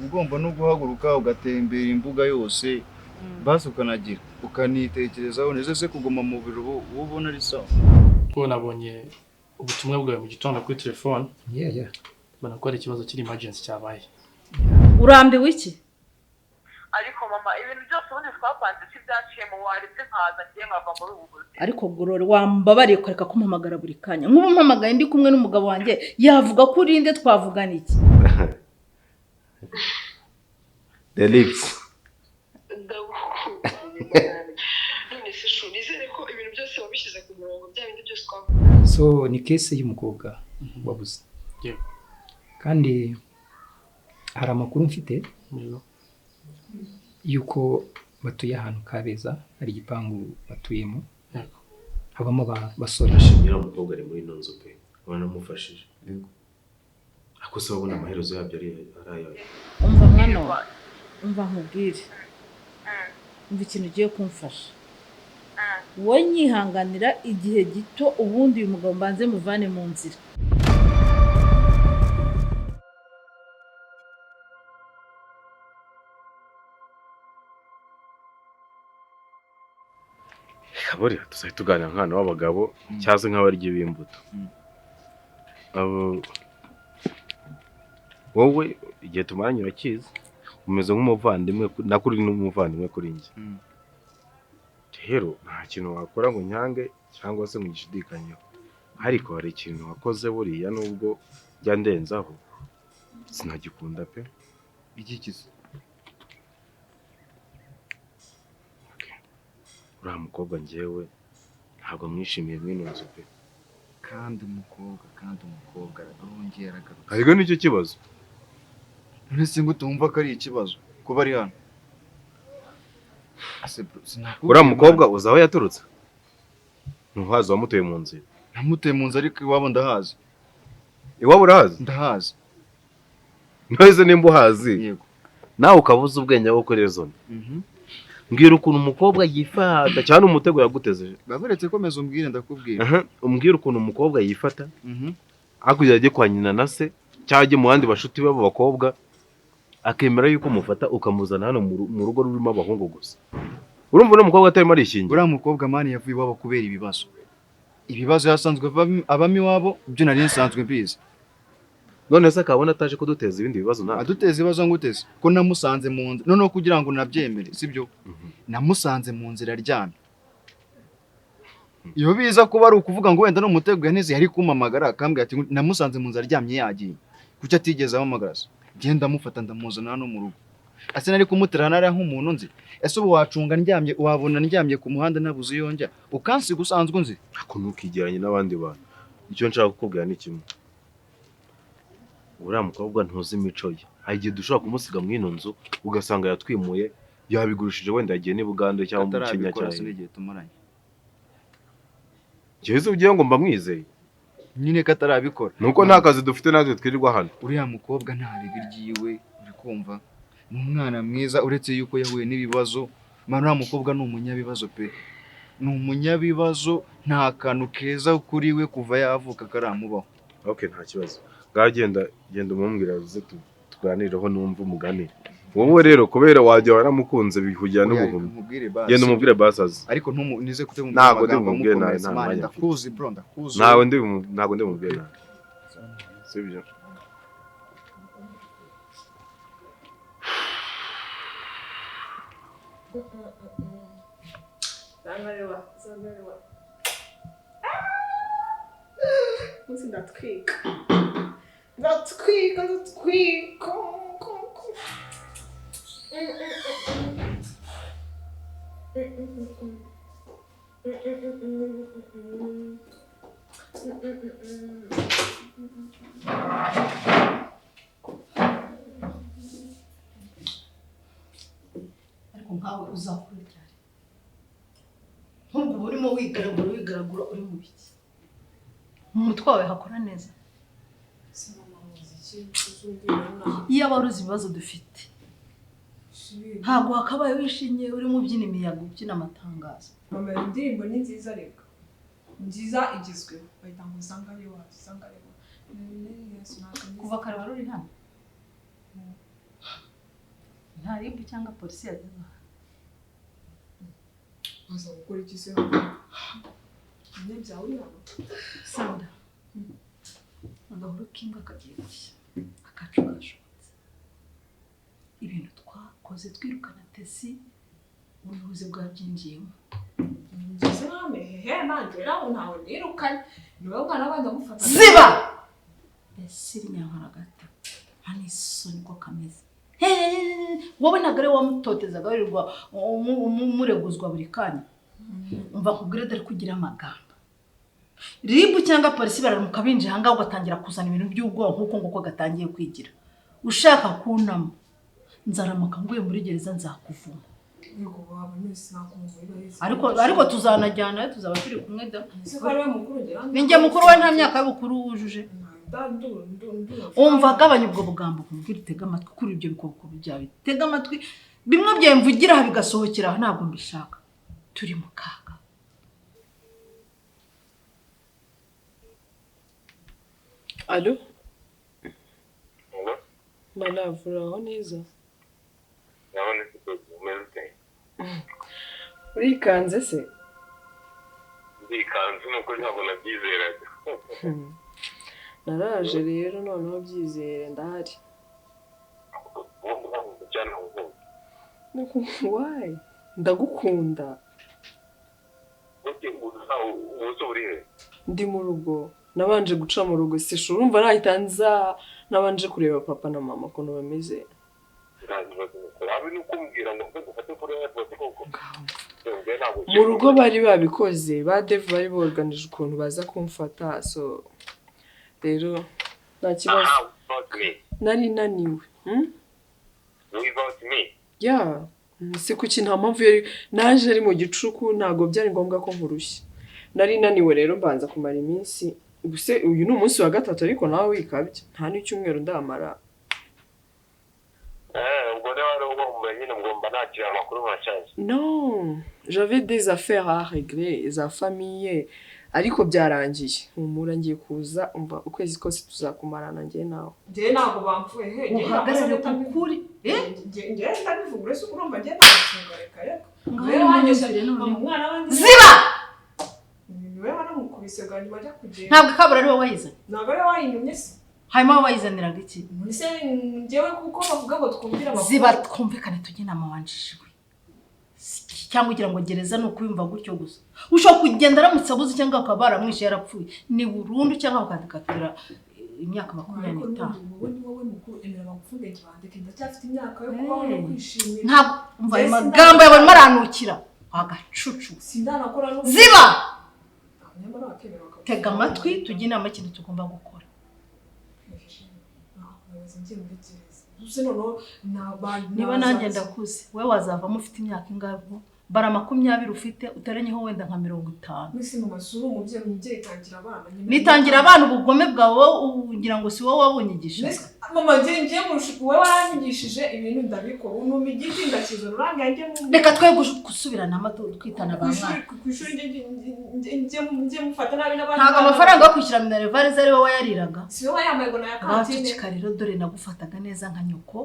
Ugomba no guhaguruka ugatembera imbuga yose, basi ukanagira ukanitekerezaho neza. Se kuguma mu biro uba ubona ari sawa? Kuko nabonye ubutumwa bwawe mu gitondo kuri telefone, Yeah. mbona ko hari ikibazo kiri emergency cyabaye. Urambiwe iki? Ariko mama, ibintu byose ubundi twapanze si byaciye mu, waretse nkaza ngiye nkava muri ubu buzima. Ariko Gorore, wambabariye ukareka kumpamagara buri kanya? Nk'ubu mpamagaye ndi kumwe n'umugabo wanjye, yavuga ko urinde, twavugana iki? The lips. Ndagukumbuye. None se chou, nizere ko ibintu byose wabishyize ku murongo, bya bindi byose twavuze? So ni case y'umukobwa wabuze. Yego. Kandi hari amakuru mfite Yego. y'uko batuye ahantu Kabeza, hari igipangu batuyemo, Yego. habamo basore. Ashimira umukobwa ari muri ino nzu pe, wanamufashije. Yego. Ariko se wabona amaherezo yabyo ari ayahe? Umva mwana wawe, umva nkubwire, umva ikintu ugiye kumfasha. Wowe nyihanganira igihe gito, ubundi uyu mugabo mbanze muvane mu nzira. Buriya tuzajya tuganira nk'abantu b'abagabo cyangwa se nk'abaryi b'imbuto. Abo wowe igihe tumaranye urakizi, umeze nk'umuvandimwe, nako uri n'umuvandimwe kuri njye. Rero nta kintu wakora ngo nyange cyangwa se ngo ngishidikanyeho, ariko hari ikintu wakoze buriya nubwo njya ndenzaho sinagikunda pe. Iki kizi? Uriya mukobwa njyewe ntabwo mwishimiye mw'ino nzu pe. Kandi umukobwa arongera aragarutse. Ariko nicyo kibazo. None se ngo utumva ko ari ikibazo kuba ari hano? Ase bro, sinakubwiye, Uriya mukobwa man. uzi aho yaturutse? Ntuhazi, wamutuye mu nzira. Namutuye mu nzu, ariko iwabo ndahazi. Iwabo urahazi? Ndahazi. Ntuzi nimba uhazi. Yego. Nawe ukaba uzi ubwenge bwo kuri zone. Mbwira ukuntu umukobwa yifata cyane, umutego yaguteze. Baburetse, komeza umbwire, ndakubwira. Aha, umbwire ukuntu umukobwa yifata hakurya ajye kwa nyina na se cyangwa ajye mu bandi bashuti b'abo bakobwa, akemera yuko umufata ukamuzana hano mu rugo rurimo abahungu gusa. Urumva uno mukobwa atarimo arishingira? Uriya mukobwa, man, yavuye iwabo kubera ibibazo, ibibazo yasanzwe abamo iwabo, ibyo nari nsanzwe mbizi. None se akabona ataje kuduteza ibindi bibazo natwe? Aduteza ibibazo nguteze ko namusanze mu nzu? Noneho kugira ngo nabyemere sibyo, namusanze mu nzira aryamye. Iyo biza kuba ari ukuvuga ngo wenda n'umutego yaneze, yari kumpamagara akambwira ati namusanze mu nzira aryamye yagiye. Kuki atigeze ampamagara se? Ngenda ndamufata, ndamuzana hano mu rugo. Ase nari kumutera nariya nk'umuntu nzi? Ese ubu wacunga ndyamye, wabona ndyamye ku muhanda nabuze iyo njya, ukansiga usanzwe unzi? Ariko ntukigeranye n'abandi bantu. Icyo nshaka kukubwira ni kimwe: uriya mukobwa ntuzi imico ye. Hari igihe dushobora kumusiga muri ino nzu ugasanga yatwimuye, yabigurishije, wenda yagiye n'i Bugande cyangwa mu Kenya. Atarabikora Cyangwa se n'igihe tumaranye? Njyewe ugiye ngo mba mwizeye. Nyine ko atarabikora. Nuko nta kazi dufite natwe twirirwa hano. Uriya mukobwa nta ribi ryiwe, uri kumva? Ni umwana mwiza, uretse yuko yahuye n'ibibazo. Man, uriya mukobwa ni umunyabibazo pe, ni umunyabibazo. Nta kantu keza kuri we kuva yavuka karamubaho. Okay, nta kibazo. Ngaho genda, genda umumbwira aze tuganireho numva umugani. Wowe rero kubera wajya waramukunze bikujyana Oya, reka n'ubuhumyi. nkubwire basi. Genda umubwire basi aze. Ariko ntumu nize kutemubwira Ntabwo ndi amagambo bumubwire nabi, amukomeretsa, nta man, mwanya mfite. ndakuzi bro, ndakuzi. Ntabwo ndi bumubwire nabi, sibyo? Zangalewa, zangalewa. Munsi ndatwika. Ndatwika, ndatwika. Ariko nkawe uzakura ryari? Nk'ubwo uba urimo wigaragura, wigaragura, uri mu biki? Mu mutwe wawe hakora neza? Iyo wari uzi ibibazo dufite, ntabwo wakabaye wishimye urimo ubyina imiyaga, ubyina amatangazo. Mama, iyo ndirimbo ni nziza, reka. Nziza, igezweho. Bahita ngo zangalewa, zangalewa. Kuva kare wari uri hano? Nta RIB cyangwa polisi yageze aha. Baza gukora iki se hano? Umunyabyaha uri hano. Sandra, agahuru k'imbwa kagiye gushya, akacu kashobotse. Ibintu twakoze twirukana Tesi, ubuyobozi bwabyinjiyemo. Ngeze name hehe nanjye nawe ntawe nirukanye. Ni wowe mwana abanza gufata. Ziba! Ese iri nyankaragata nta n'isoni ko kameze. Heee, wowe ntabwo ari wowe wamutotezaga wirirwa umureguzwa buri kanya. Umva nkubwire, dore ko ugira amagambo. RIB cyangwa polisi baramuka binjiye ahangaha ugatangira kuzana ibintu by'ubwoba nk'uko nguko gatangiye kwigira. Ushaka kunama, nzaramuka nguye muri gereza nzakuvuma. Yego waba nese nakumva ibaheze. Ariko tuzanajyana, tuzaba turi kumwe da. Ese ko ari we mukuru ngira Ni njye mukuru we, nta myaka y'ubukuru wujuje. Umva, gabanya ubwo bugambo, nkubwire utege amatwi kuri ibyo bikoko byawe. Tega amatwi, bimwe byawe mvugira aha bigasohokera aha, ntabwo mbishaka. Turi mu kaga. Alo? Manavura aho neza? Ndabona ufite umeze ute? Urikanze se? Ndikanze nuko ntabwo nabyizeraga. Naraje rero noneho byizere ndahari. Ubundi ntabwo cyane ubundi. Why? Ndagukunda. Uti ubu uri he? Ndi mu rugo. Nabanje guca mu rugo sisha urumva nahita nza, nabanje kureba papa na mama ukuntu bameze. Nta kibazo nukora. Habe nukumbwira ngo mbe gufate kuri airport koko. Njye ntabwo Mu rugo bari babikoze, ba Dev bari borganije ukuntu baza kumfata, so rero nta kibazo. Ah, without me. Nari naniwe. Hmm? Without me. Yeah. Se kuki nta mpamvu yari naje ari mu gicuku, ntabwo byari ngombwa ko nkurushya. Nari naniwe rero mbanza kumara iminsi. Ubuse uyu ni umunsi wa gatatu ariko nawe wikabye nta n'icyumweru ndamara. Ubwo rero wari ugomba nyine ugomba nakira amakuru mashyashya. Non, j'avais des affaires à régler, za famille, ariko byarangiye. Humura ngiye kuza, umva ukwezi kose tuzakumarana njye nawe. Njye ntabwo bamfuye he. Njye Uhagarare ku kuri. Njye ndabivuga uretse urumva njye ntabwo reka reka. Ngaho Niwe wanyesha nimwumvire noneho. mama umwana wanjye. Ziba! Niwe wanamukubise bwa nyuma ajya kugenda. Ntabwo ikabura ari wowe wayizanye. Ntabwo ari we wayintumye se. Hanyuma wowe wayizaniraga iki? Ese njyewe kuko bavuga ngo twumvire amakuru. Ziba, twumvikane tujye inama wanjijwe. Cyangwa ugira ngo gereza ni ukuyumva gutyo gusa. Ushobora kugenda aramutse abuze cyangwa bakaba baramwishe yarapfuye. Ni burundu cyangwa bakadukatira imyaka Ariko 25. n'ubundi wowe ni wowe mukuru, emera bagufunge njye bandeke, ndacyafite imyaka yo kubaho no kwishimira. Ntabwo umva ayo Njye magambo yawe arimo aranukira. Agacucu. Sindanakora n'ubu. Ziba! Nyamara bakemera bakagufunga. Tega amatwi tujye inama ikintu tugomba gukora. Nabaze ngiye muri gereza. Ubuse noneho Niba nanjye ndakuze, wowe wazavamo ufite imyaka ingahe? Bara 20 ufite, utarenyeho wenda nka 50. Mwese mu masura umubyeyi umubyeyi itangira abana. Nyine Nitangira abana ubugome bwawe, wowe ugira ngo si wowe wabunyigisha. Mbese mama njye ngiye murusha, wowe waranyigishije ibintu ndabikora. Unuma igiti ndakizana urangiye njye mu Reka twe gusubiranamo twitana ba ku ishuri mwana. ku ishuri njye mufata nabi n'abandi. Ntabwo bana. amafaranga yo kwishyura minerivare ari wowe wayariraga. Si wowe wayambaye ngo naya kantine. Baceceka rero, dore nagufataga neza nka nyoko,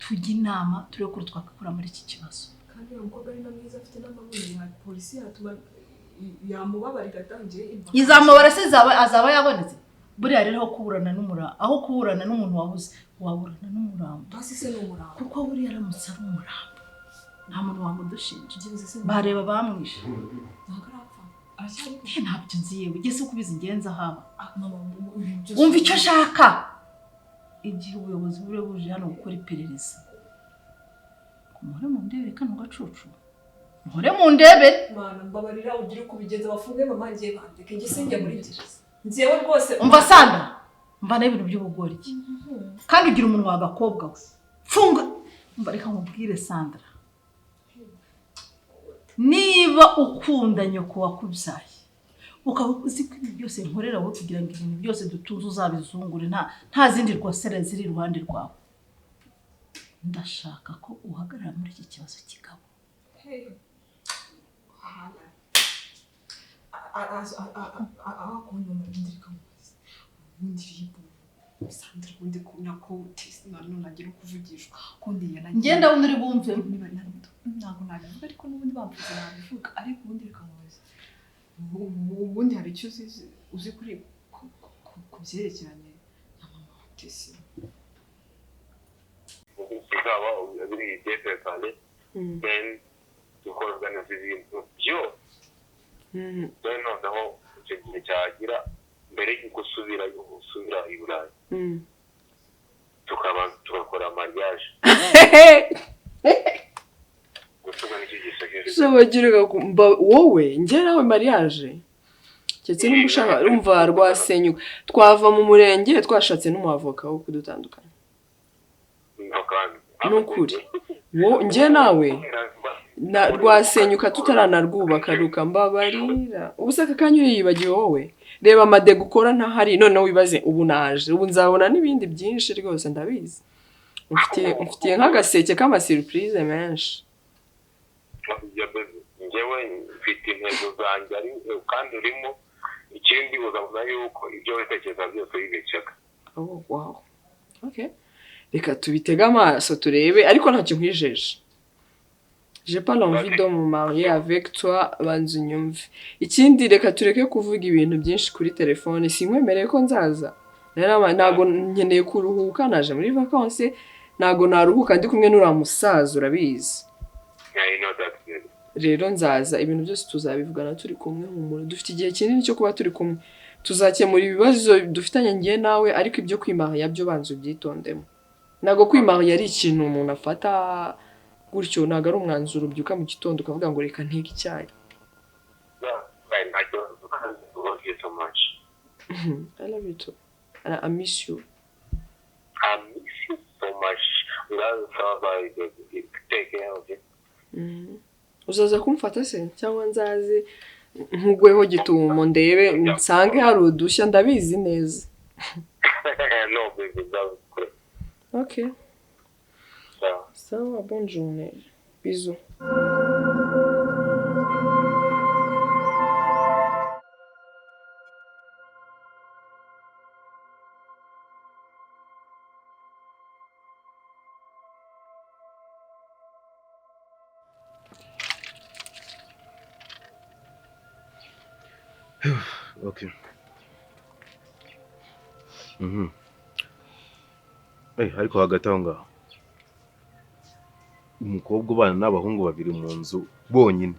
tujye inama turebe ukuntu twakikura muri iki kibazo. Kandi uyu mukobwa ari na mwiza afite n'amabuye ya polisi yatuma yamubabarira atangiye. Izamubara se azaba yabonetse? Buriya rero aho kuburana n'umura, aho kuburana n'umuntu wabuze, waburana n'umurambo. Basi se ni umurambo. Kuko buriya aramutse ari umurambo nta muntu wamudushinja. Ngenzi se ni Bareba bamwishe. Ntabwo arapfa. Aracyari Ntabyo nzi yewe, ugeze uko ubizi ngenza haba. Ah, mama ibintu byose. Umva icyo ashaka. Igihe ubuyobozi bube buje hano gukora iperereza. Muhore mu ndebere kano gacucu. Muhore mu ndebere. Mana mbabarira ugire uko ubigenza bafunge mama ngiye bandeke njye sinjya muri gereza. Njyewe rwose Umva Sandra, mva n'ibintu by'ubugoryi. Kandi ugira umunwa w'agakobwa we. Funga. Umva reka nkubwire Sandra. Niba ukunda nyoko wakubyaye, ukaba uzi ko ibi byose nkorera wowe kugira ngo ibintu byose dutunze uzabizungure nta zindi rwasere ziri iruhande rwawe. Ndashaka ko uhagarara muri iki kibazo kigabo. Hey. Aho kubona mama ndirika mubaze. Ndiribo. Sandra, ubundi nako none agira ukuvugishwa kundi yanagiye. Ngenda wundi uri bumve. Niba ntabwo nabivuga, ariko n'ubundi bamvuze nabivuga, ariko ubundi reka nkubaze. Ubundi hari icyo uzi kuri ku byerekeranye na mama wa Tesi? Bizaba biri byerekane, then tukorganiza ibintu byose, then noneho icyo gihe cyagira mbere y'uko usubira i Burayi, tukaba tugakora mariage. Gusuga nicyo gisekeje. Wowe njye nawe mariage keretse nimba ushaka, urumva rwasenyuka twava mu murenge twashatse n'umwavoka wo kudutandukanya. Ni ukuri njye nawe rwasenyuka tutaranarwubaka, rukambabarira. Ubu se aka kanya uriyibagiwe wowe? Reba amadega ukora ntahari, noneho wibaze ubu naje, ubu nzabona n'ibindi byinshi rwose ndabizi. Mfitiye nk'agaseke k'amasiripurize menshi. Njyewe mfite intego zanjye kandi urimo, ikindi uzabona yuko ibyo witekereza byose wibeshyaga. Oh wow, okay, reka tubitege amaso turebe, ariko ntacyo nkwijeje. J'ai pas l'envie de me marier avec toi, banza unyumve. Ikindi reka tureke kuvuga ibintu byinshi kuri telefone, sinkwemereye ko nzaza. Ntago nkeneye kuruhuka, naje muri vacances, ntago naruhuka ndi kumwe n'uriya musaza urabizi. Rero nzaza, ibintu byose tuzabivugana turi kumwe, humura dufite igihe kinini cyo kuba turi kumwe. Tuzakemura ibibazo dufitanye njye nawe, ariko ibyo kwimariya byo banza ubyitondemo. Ntago kwimariya ari ikintu umuntu afata gutyo, ntago ari umwanzuro ubyuka mu gitondo ukavuga ngo reka nteke icyayi. I love you too. And I miss you. I miss you so much. Take care of you. Uzaza kumfata se cyangwa nzaze nkugweho gitumo ndebe nsange hari udushya, ndabizi neza. No baby, that. Okay. Sawa, bonne journée. Bisous. Okay. Ariko hagati aho ngaho umukobwa ubana n'abahungu babiri mu nzu bonyine,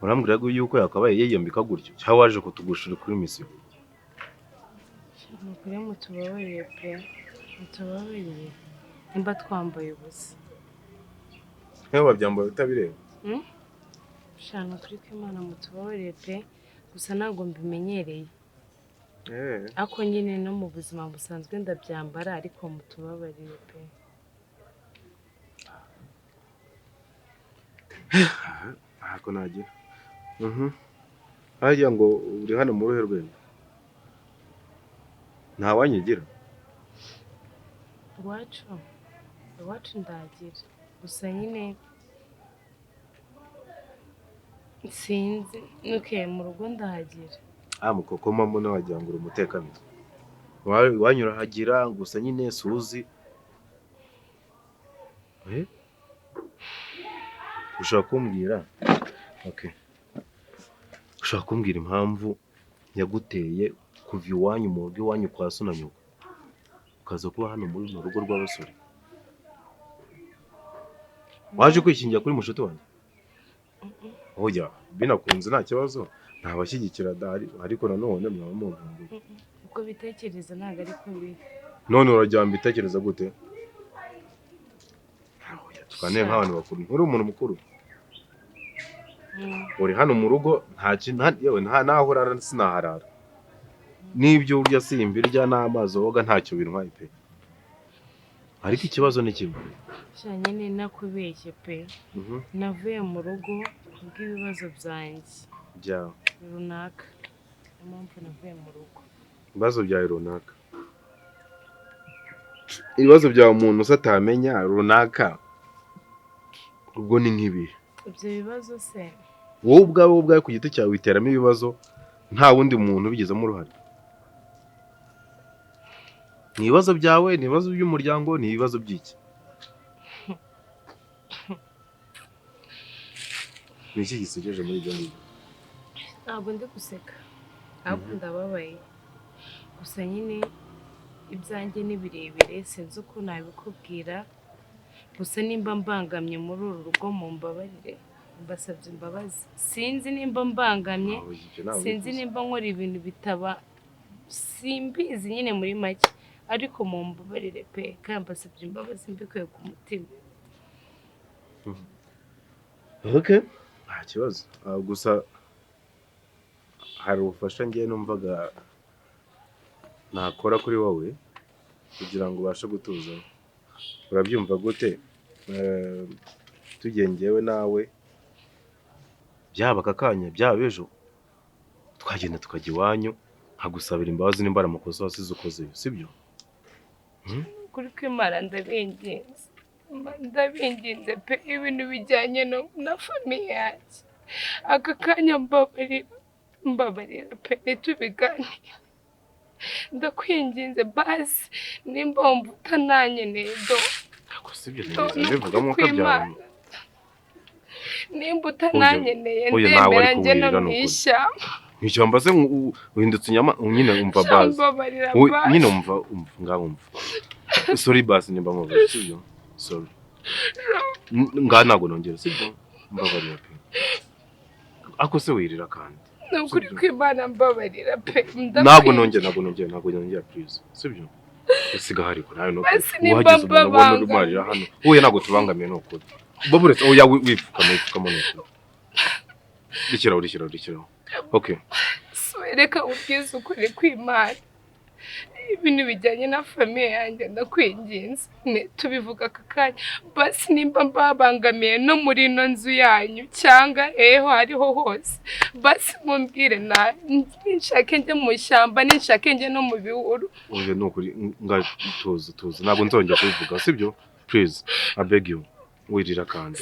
urambwira yuko yakabaye yiyambika gutyo cyangwa waje kutugushira kuri misiyo? Nukuri mutubabarire pe, mutubabarire nimba twambaye ubusa. Nkawe wabyambaye utabireba? Shana kuri ko Imana mutubabarire pe, gusa ntabwo mbimenyereye. Ako nyine no mu buzima busanzwe ndabyambara, ariko mutubabarire pe. Ntako nagira. Harya ngo uri hano mu ruhe rwego? Nta wanyigira? Iwacu ndagira, gusa nyine sinzi nuke mu rugo ndahagira. Mukoko mama nawe wagira ngo uri umutekamutwe. Iwanyu urahagira gusa nyine suzi. Ushaka kumbwira? Okay. Ushaka kumbwira impamvu yaguteye kuva iwanyu mu rugo iwanyu kwa so na nyoko ukaza kuba hano muri runo rugo rw'abasore? Waje kwishingira kuri mushuti wanjye? Oya, binakunze nta kibazo, ntabashyigikira dahari, ariko nanone mwaba muntunguye. Uko bitekereza ntabwo ariko biri. None urajya mbitekereza gute? Tukane nk'abantu bakuru, nturi umuntu mukuru. Uri hano mu rugo nta kintu, yewe nta naho urara sinaharara. N'ibyo urya simbirya n'amazi woga ntacyo bintwaye pe. Ariko ikibazo ni kimwe. Sha nyine nakubeshye pe. Navuye mu rugo kubw'ibibazo byanjye byawe runaka. Impamvu navuye mu rugo. Ibibazo byawe runaka. Ibibazo byawe umuntu usatamenya runaka. Ubwo ni nk'ibi. Ibyo bibazo se wowe ubwawe ku giti cyawe witeramo ibibazo nta wundi muntu ubigizemo uruhare. Ni ibibazo byawe, ni ibibazo by'umuryango, ni ibibazo by'iki? Ni iki gisekeje muri ibyo ngibyo? Ntabwo ndi guseka, ahubwo ndababaye. Gusa nyine ibyanjye ni birebire, sinzi uko nabikubwira. Gusa nimba mbangamye muri uru rugo mumbabarire, mbasabye imbabazi. Sinzi nimba mbangamye, sinzi nimba nkora ibintu bitaba, simbizi nyine muri make, ariko mumbabarire pe, kandi mbasabye imbabazi mbikuye ku mutima. Okay, nta kibazo. Gusa hari ubufasha ngiye numvaga nakora kuri wowe kugira ngo ubashe gutuza. Urabyumva gute? Tugiye njyewe nawe, byaba aka kanya byaba ejo, twagenda tukajya iwanyu nkagusabira imbabazi nimba ari amakosa wasize ukoze, sibyo? Kuri kwimara ndabinginze, ndabinginze pe, ibintu bijyanye na famiye yanjye aka kanya mbabarira, mbabarira pe, ntitubiganire. Ndakwinginze basi, nimba wumva utananyeneye do, nimba utananyeneye ndemera njye no mu ishyamba. Mu ishyamba se uhindutse inyama? Nyine umva basi, nyine umva ngaho umva. Sorry basi nimba nkubabaje, sibyo? Sorry. Ngaho ntabwo nongera, sibyo? Mbabarira pe. Ako se wirira kandi. Nukuri kw'Imana mbabarira pe. Ntabwo nongera, ntabwo nongera, ntabwo nongera please. Sibyo? Usiga hari ko nawe no uhageze umuntu ubona urumarira hano. Oya ntabwo tubangamiye nukuri. Baburetse oya wipfukama wipfukama nukuri. Rishyiraho rishyiraho rishyiraho. Okay. Reka ubwize ukuri kw'Imana. Ibintu bijyanye na famiye yanjye ndakwinginze, tubivuga aka kanya basi, nimba mbabangamiye no muri ino nzu yanyu cyangwa eho hariho hose, basi mumbwire, ninshake njye mu ishyamba, ninshake njye no mu bihuru. Oya ni ukuri, tuza tuza, ntabwo nzongera kubivuga, sibyo? Please, I beg you. Wirira kandi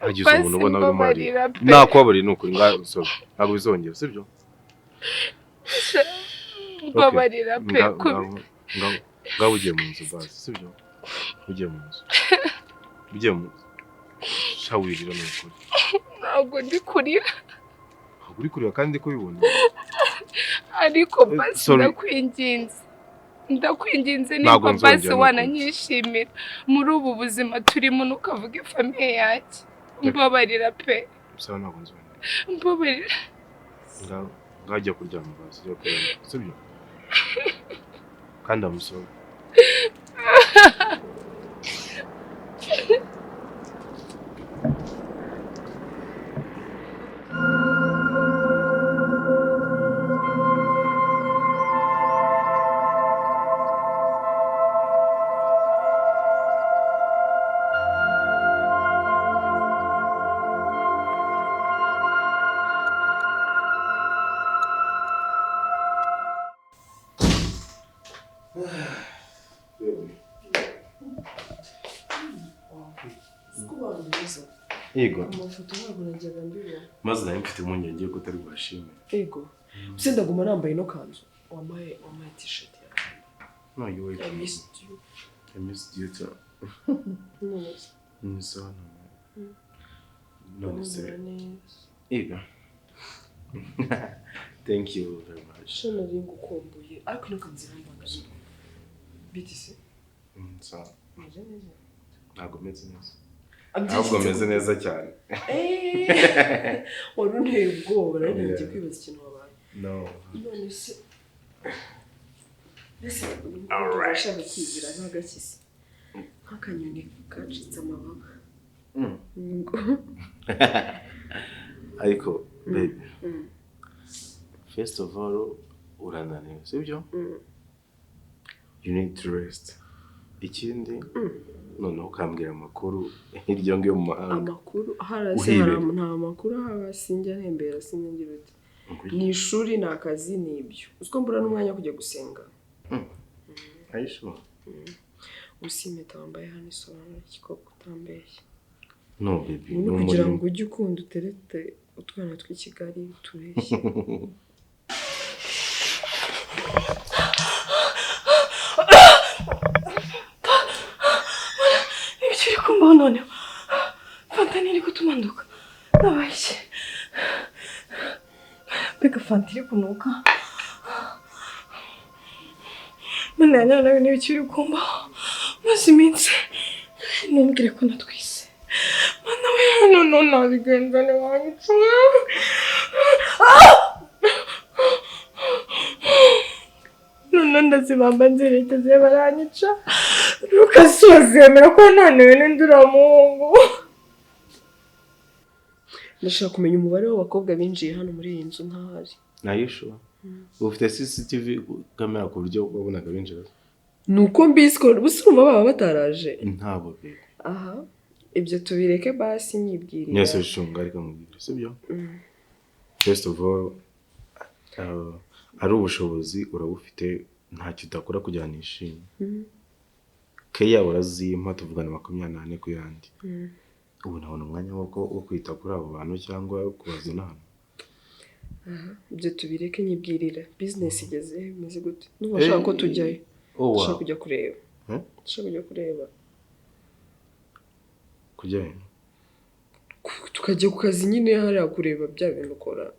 hagize umuntu ubona urimo nakubabariye ni ukuri, sorry, ntabwo bizongera, sibyo? Mbabarira pe. Ngaho ugiye mu nzu basi, sibyo? Ugiye mu nzu, ugiye mu nzu, sha wirira ni ukuri. Ntabwo ndi kurira. Ntabwo uri kurira kandi kubibona. Ariko basi ndakwinginze, ndakwinginze nimba basi wananyishimira muri ubu buzima turimo, ntukavuge famiye yanjye. Mbabarira pe. Sawa, ntabwo nzongera. Mbabarira. Ngaho ngajya kuryama basi, jya kuryama, sibyo? Kandi I'm sorry. Yego. Amafoto ntabwo najyaga mbibona. Maze nari mfite impungenge yuko utari bwashime. Yego. Ese ndaguma nambaye ino kanzu. Wampaye t-shirt yawe. No, you wait. I missed you. I missed you too. None se. None se. Yego. Thank you very much. Sha nari ngukumbuye ariko ino kanzu irambangamiye. Bite se? Sawa. Meze neza. Ntabwo meze neza. Ahubwo meze neza cyane. Wari unteye ubwoba, nari ngiye kwibaza ikintu wabaye. No. None se mbese urashaka kwigira nk'agakisi, nk'akanyoni kacitse amababa. Ariko baby, first of all urananiwe, sibyo? You need to rest. Ikindi noneho ukambwira amakuru hirya ngiyo mu mahanga. Amakuru harase nta makuru haba, sinjya ntembera, sinjya ngira uti ni ishuri ni akazi ni ibyo. Uziko mbura n'umwanya wo kujya gusenga. Are you sure? Usi impeta wambaye hano isobanura iki koko utambeshye? No baby, ni kugira ngo ujye ukunda uterete utwana tw'i Kigali tureshye. Noneho fanta ntiri kutumanduka, nabaye iki? Mbega fanta iri kunuka! Mana yanjye, nawe n'ibiki biri kumbaho maze iminsi? Ntumbwire ko natwise. Mana we, noneho nabigenza ntiwanyica. Noneho ndazibamba nzerekeze baranyica. Lucas bazemera ko noneho n'undi uriya muhungu. Ndashaka kumenya umubare w'abakobwa binjiye hano muri iyi nzu ntahari. Nayishu, ufite CCTV kamera ku buryo wabonaga binjira? Ni uko mbizi ko gusa urumva baba bataraje. Ntabwo baby. Aha, ibyo tubireke basi, nyibwirira. Mwese shunga, ariko mubwire, sibyo? First of all, ari ubushobozi urabufite, ntacyo udakora kugira ngo nishime. Keya urazimpa, tuvugana 24 ku yandi. Ubu nabona umwanya wo kwita kuri abo bantu cyangwa kubazana hano? Aha, ibyo tubireke, nyibwirira. Business igeze he? Bimeze gute? Ndumva nshaka ko tujyayo. Oh, wow. Ndashaka kujya kureba. Eh? Ndashaka kujya kureba. Kujyayo? Tukajya ku kazi nyine hariya kureba bya bintu ukora.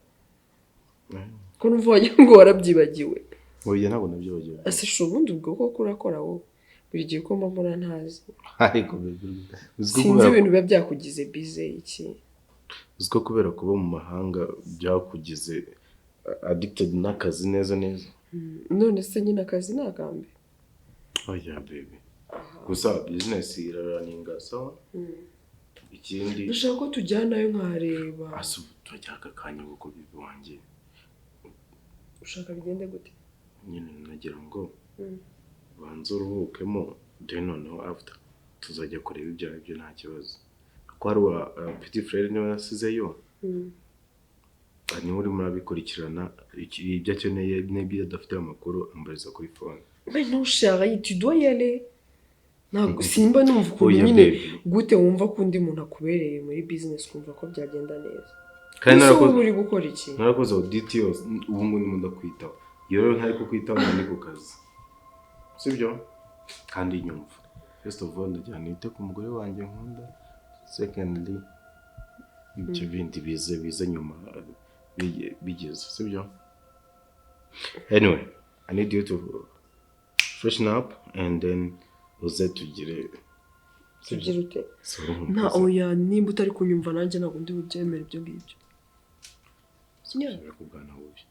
Eh. Ko numva wagira ngo warabyibagiwe. Oya, ntabwo nabyibagiwe. Ese sha, ubundi ubwo koko urakora wowe? Buri gihe uko mba mbona ntazi. Ariko baby, uzi ko Sinzi ibintu biba byakugize bize iki. Uzi ko kubera kuba mu mahanga byakugize addicted n'akazi neza neza. None se nyine akazi ni akambe? Oya baby, gusa business iraraninga sawa. Ikindi, Ndashaka ko tujyanayo nkahareba. Asa ubu turajya aka kanya kuko baby wanjye? Ushaka bigende gute? Nyine nagira ngo banze uruhukemo, then noneho after tuzajya kureba ibyo aribyo, nta kibazo. Kuko hari uwa petit frère niwe nasizeyo, niwe urimo urabikurikirana, ibyo akeneye n'ibyo adafite amakuru ambariza kuri phone. Mais non chérie, tu dois y aller. Ntabwo simba numva ukuntu Oya, nyine baby. gute wumva ko undi muntu akubereye muri business ukumva ko byagenda neza. Kandi Ese narakoze ubu uri gukora iki? Narakoze audit yose, ubu ngubu ndimo ndakwitaho. Iyo rero ntari kukwitaho mba ndi ku kazi, sibyo? Kandi nyumva, first of all ndagira nite ku mugore wanjye nkunda, secondly ibyo bindi bize nyuma bigeze, sibyo? Anyway, I need you to freshen up and then uze tugire, sibyo? Tugira ute? Si urumva Nta se? oya, nimba utari kunyumva nanjye ntabwo ndi bubyemere ibyo ngibyo. Yeah. Subira ku bwana bubi.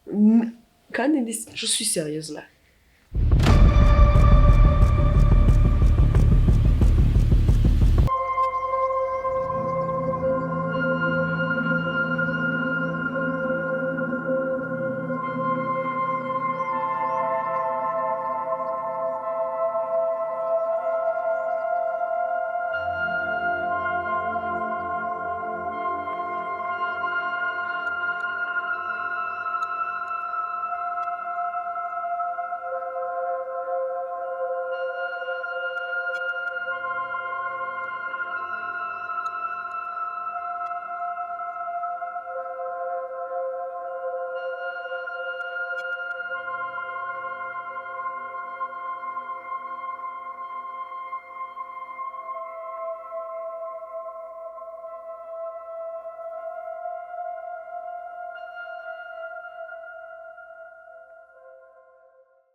Kandi ndi, je suis sérieuse là.